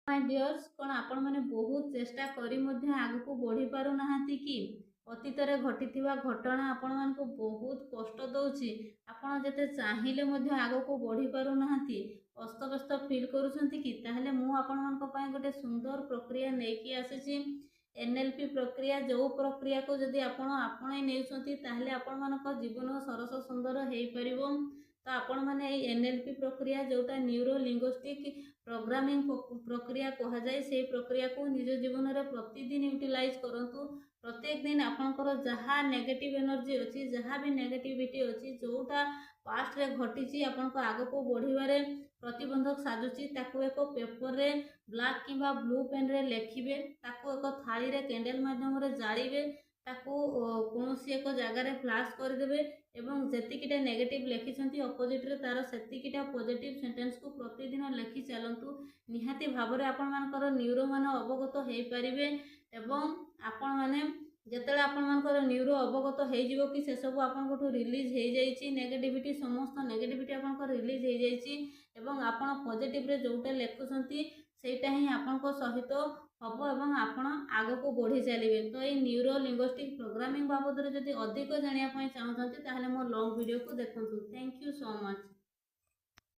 ମାଇ ଡିଅର୍ସ, କ'ଣ ଆପଣମାନେ ବହୁତ ଚେଷ୍ଟା କରି ମଧ୍ୟ ଆଗକୁ ବଢ଼ି ପାରୁନାହାନ୍ତି କି? ଅତୀତରେ ଘଟିଥିବା ଘଟଣା ଆପଣମାନଙ୍କୁ ବହୁତ କଷ୍ଟ ଦେଉଛି। ଆପଣ ଯେତେ ଚାହିଁଲେ ମଧ୍ୟ ଆଗକୁ ବଢ଼ି ପାରୁନାହାନ୍ତି, ଅସ୍ତବ୍ୟସ୍ତ ଫିଲ୍ କରୁଛନ୍ତି କି? ତାହେଲେ ମୁଁ ଆପଣମାନଙ୍କ ପାଇଁ ଗୋଟେ ସୁନ୍ଦର ପ୍ରକ୍ରିୟା ନେଇକି ଆସିଛି, ଏନ୍ଏଲ୍ପି ପ୍ରକ୍ରିୟା। ଯେଉଁ ପ୍ରକ୍ରିୟାକୁ ଯଦି ଆପଣ ଆପଣେଇ ନେଉଛନ୍ତି, ତାହେଲେ ଆପଣମାନଙ୍କ ଜୀବନ ସରସ ସୁନ୍ଦର ହେଇପାରିବ। ତ ଆପଣମାନେ ଏଇ ଏନ୍ଏଲ୍ପି ପ୍ରକ୍ରିୟା, ଯେଉଁଟା ନ୍ୟୁରୋ ଲିଙ୍ଗୋଷ୍ଟିକ୍ ପ୍ରୋଗ୍ରାମିଂ ପ୍ରକ୍ରିୟା କୁହାଯାଏ, ସେଇ ପ୍ରକ୍ରିୟାକୁ ନିଜ ଜୀବନରେ ପ୍ରତିଦିନ ୟୁଟିଲାଇଜ୍ କରନ୍ତୁ। ପ୍ରତ୍ୟେକ ଦିନ ଆପଣଙ୍କର ଯାହା ନେଗେଟିଭ୍ ଏନର୍ଜି ଅଛି, ଯାହା ବି ନେଗେଟିଭିଟି ଅଛି, ଯେଉଁଟା ପାଷ୍ଟରେ ଘଟିଛି, ଆପଣଙ୍କ ଆଗକୁ ବଢ଼ିବାରେ ପ୍ରତିବନ୍ଧକ ସାଜୁଛି, ତାକୁ ଏକ ପେପରରେ ବ୍ଲାକ୍ କିମ୍ବା ବ୍ଲୁ ପେନ୍ରେ ଲେଖିବେ। ତାକୁ ଏକ ଥାଳିରେ କ୍ୟାଣ୍ଡେଲ୍ ମାଧ୍ୟମରେ ଜାଳିବେ। ତାକୁ କୌଣସି ଏକ ଜାଗାରେ ଫ୍ଲାସ୍ କରିଦେବେ ଏବଂ ଯେତିକିଟା ନେଗେଟିଭ୍ ଲେଖିଛନ୍ତି, ଅପୋଜିଟ୍ରେ ତା'ର ସେତିକିଟା ପଜିଟିଭ୍ ସେଣ୍ଟେନ୍ସକୁ ପ୍ରତିଦିନ ଲେଖି ଚାଲନ୍ତୁ। ନିହାତି ଭାବରେ ଆପଣମାନଙ୍କର ନ୍ୟୁରୋମାନ ଅବଗତ ହେଇପାରିବେ ଏବଂ ଆପଣମାନେ ଯେତେବେଳେ ଆପଣମାନଙ୍କର ନ୍ୟୁରୋ ଅବଗତ ହେଇଯିବ କି ସେସବୁ ଆପଣଙ୍କଠୁ ରିଲିଜ୍ ହେଇଯାଇଛି, ନେଗେଟିଭିଟି, ସମସ୍ତ ନେଗେଟିଭିଟି ଆପଣଙ୍କର ରିଲିଜ୍ ହେଇଯାଇଛି ଏବଂ ଆପଣ ପଜିଟିଭରେ ଯେଉଁଟା ଲେଖୁଛନ୍ତି, ସେଇଟା ହିଁ ଆପଣଙ୍କ ସହିତ ହେବ ଏବଂ ଆପଣ ଆଗକୁ ବଢ଼ି ଚାଲିବେ। ତ ଏଇ ନ୍ୟୁରୋ ଲିଙ୍ଗୋଷ୍ଟିକ୍ ପ୍ରୋଗ୍ରାମିଂ ବାବଦରେ ଯଦି ଅଧିକ ଜାଣିବା ପାଇଁ ଚାହୁଁଛନ୍ତି, ତାହେଲେ ମୋ ଲଙ୍ଗ୍ ଭିଡ଼ିଓକୁ ଦେଖନ୍ତୁ। Thank you so much.